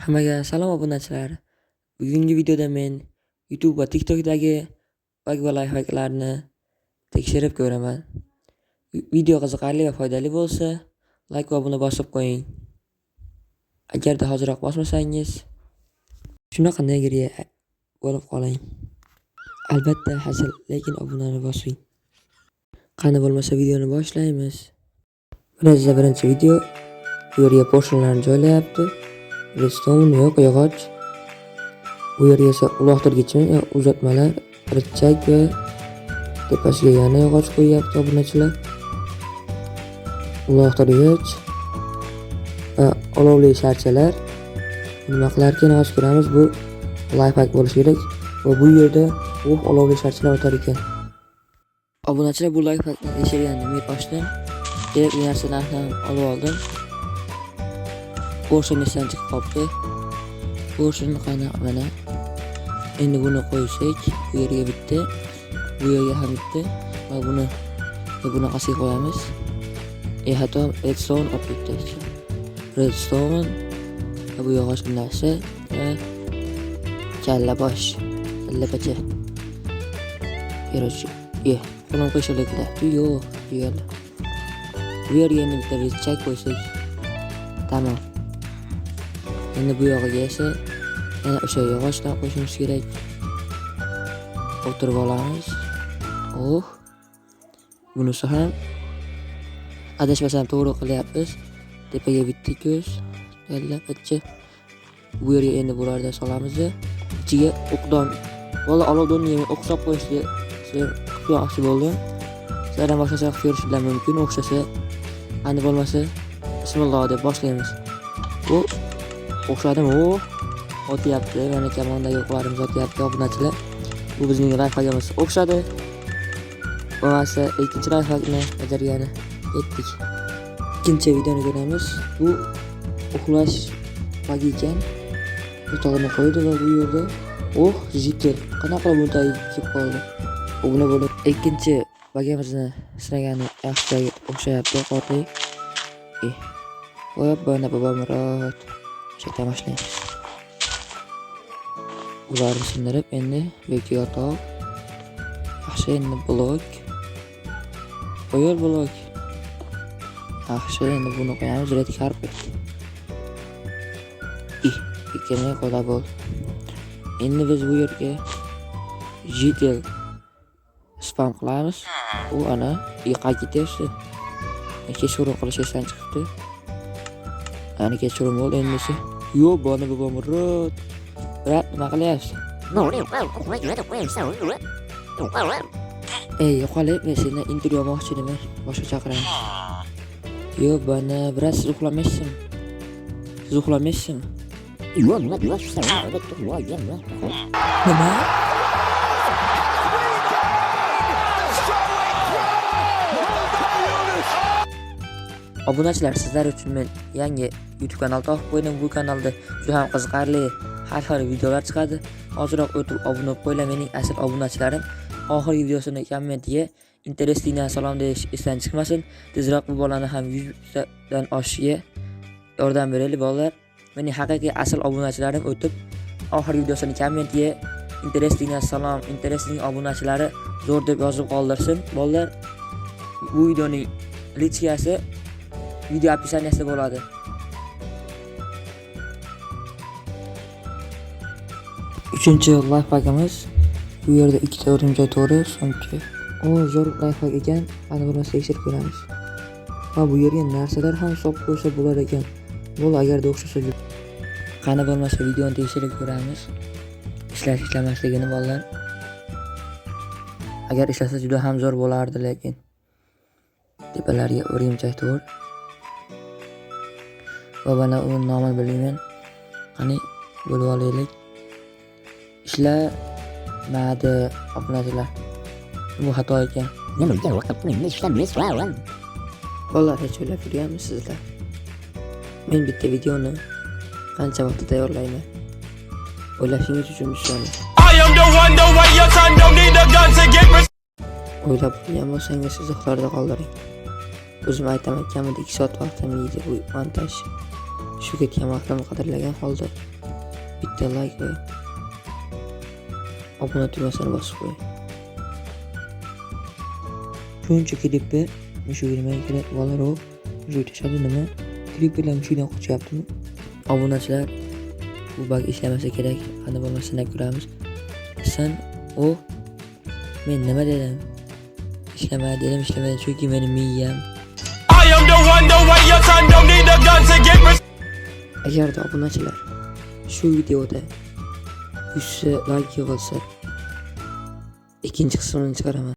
Hammaga salom obunachilar. Bugungi videoda men YouTube va TikTokdagi bug va lifehacklarni tekshirib ko'raman. Video qiziqarli va foydali bo'lsa, like va obuna bosib qo'ying. Agarda hoziroq bosmasangiz, shunaqa negriya bo'lib qoling. Albatta hazil, lekin obunani bosing. Qani bo'lmasa videoni boshlaymiz. Mana birinchi video. Bu yerga porshinlarni joylayapti. Redstone yo'q, yog'och. Bu yerga esa uloqtirgichmi yo uzatmalar, richak va tepasiga yana yog'och qo'yyapti obunachilar. Uloqtirgich va olovli sharchalar. Nima qilarkan hozir ko'ramiz. Bu lifehack bo'lishi kerak va bu yerda olovli sharchalar otar ekan. Obunachilar, bu lifehackni tekshirgandim, men ochdim. Kerakli narsalarni ham olib oldim. Portion esdan chiqib qolibdi. Portion qani, mana. Endi buni qo'ysak, bu yerga bitta, bu yerga ham bitta va buni bunaqasiga qo'yamiz. Hatto redstone olib ketdi. Redstone va bu yog'och narsa va kalla bosh, kallapacha. Короче, qo'lim qiyshiqliklar. Yo'q, tugadi. Bu yerga endi bitta richak qo'ysak, tamom. Endi bu yog'iga esa yana o'sha yog'ochdan qo'yishimiz kerak. O'tirib olamiz. Oh. Bunisi ham adashmasam to'g'ri qilyapmiz. Tepaga bitta ko'z, kallapacha. Bu yerga endi bulardan solamiz. Ichiga o'qdon. Valla olovdonni yemay o'q solib qo'yishni qilmoqchi bo'ldim. Sizlar ham boshqacha qilib ko'rishinglar mumkin, o'xshasa. Qani bo'lmasa bismillah deb boshlaymiz. Bu o'xshadimi? O, otyapti. Mana kamondagi o'qlarimiz otyapti obunachilar. Bu bizning lifehackimiz o'xshadi. Bo'lmasa ikkinchi lifehackni bajargani ketdik. Ikkinchi videoni ko'ramiz. Bu uxlash bagi ekan. Yotog'ini qo'ydi va bu yerda oh, jitter. Qanaqa qilib buni tagiga kelib qoldi? Obuna bo'lib ikkinchi bagamizni sinagani yaxshi o'xshayapti qorli. Voy, mana Bobomurod. O'sha boshlaymiz. Ularni sindirib endi bu yerga yotoq. Yaxshi, endi blok. Qo'yil blok. Yaxshi, endi buni qo'yamiz red carpet. Ikkini qo'la bo'ldi. Endi biz bu yerga jitel spam qilamiz. U ana qayerga ketyapti? Kechqurun qilish esdan chiqibdi. Ana kechqurun bo'ldi endi esa. Yo'q, boni Bobomurod. Brat, nima qilyapsiz? Ey, yo'qolib, men sendan intervyu olmoqchi edim. Boshqa chaqiraman. Yo'q, bana, brat, siz uxlamaysizmi? Siz uxlamaysizmi? Nima? Obunachilar, sizlar uchun men yangi YouTube kanal topib qo'ydim. Bu kanalda juda ham qiziqarli har xil videolar chiqadi. Hoziroq o'tib obuna bo'lib qo'yinglar mening asl obunachilarim. Oxirgi videosini kommentiga interestingdan salom deyish esdan chiqmasin. Tezroq bu bolani ham 100 dan oshishiga yordam beraylik bolalar. Mening haqiqiy asl obunachilarim o'tib oxirgi videosini kommentiga interestingdan salom, interesting obunachilari zo'r deb yozib qoldirsin bolalar. Bu videoning lichkasi video описаниясida bo'ladi. Uchinchi lifehackimiz bu yerda ikkita o'rimcha to'g'ri so'nggi. O, zo'r lifehack ekan. Qani bo'lmasa tekshirib ko'ramiz. Va bu yerga narsalar ham solib qo'ysa bo'lar ekan. Bo'l agarda o'xshasa. Qani bo'lmasa videoni tekshirib ko'ramiz. Ishlash ishlamasligini bolalar. Agar ishlasa juda ham zo'r bo'lardi lekin. Tepalarga o'rgimchak to'g'ri. Va mana uni nomini bilmayman. Qani bo'lib olaylik. Ishlamadi obunachilar. Bu xato ekan. Bolalar, hech o'ylab ko'rganmisizlar? Men bitta videoni qancha vaqtda tayyorlayman? O'ylashingiz uchun 3 soniya. O'ylab qo'ygan bo'lsangiz izohlarda qoldiring. O'zim aytaman, kamida 2 soat vaqtim yeydi bu montaj. Shu ketgan vaqtimni qadrlagan holda bitta layk va obuna tugmasini bosib qo'ying. Shuncha creeper mushugi nimaga kerak? Bolalar, u mushuk tashladi nima? Creeperlar mushukdan qochyaptimi? Obunachilar, bu bug ishlamasa kerak. Qani bo'lmasa sinab ko'ramiz. San o men nima dedim? Ishlamaydi dedim, ishlamaydi, chunki meni miyam I am the one, the way your son don't need a gun to get Agarda, obunachilar, shu videoda 100 layk yig'ilsa, ikkinchi qismini chiqaraman.